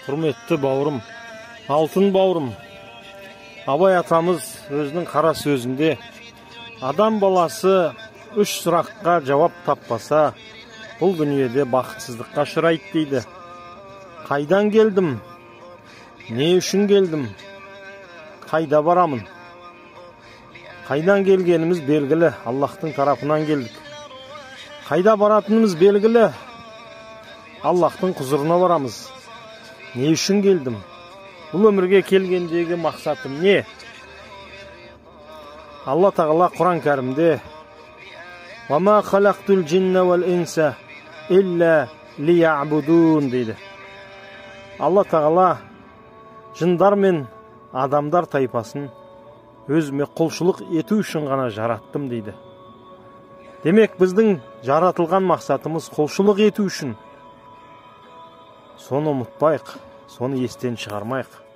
Құрметті бауырым, алтын бауырым, Абай атамыз өзінің қара сөзінде адам баласы үш сұраққа жауап таппаса, бұл дүниеде бақытсыздыққа ұшырайды дейді. Қайдан келдім? Не үшін келдім? Қайда барамын? Қайдан келгеніміз белгілі, Аллахтың тарапынан келдік. Қайда баратынымыз белгілі, Аллахтың құзырына барамыз. Не үшін келдім? Бұл өмірге келгендегі мақсатым не? Алла Тағала Құран Кәрімде «Уама халақтул джинна уал инса илля лиябудун» дейді. Алла Тағала жындар мен адамдар тайпасын өзіме құлшылық ету үшін ғана жараттым дейді. Демек, біздің жаратылған мақсатымыз құлшылық ету үшін. Соны ұмытпайық, соны естен шығармайық.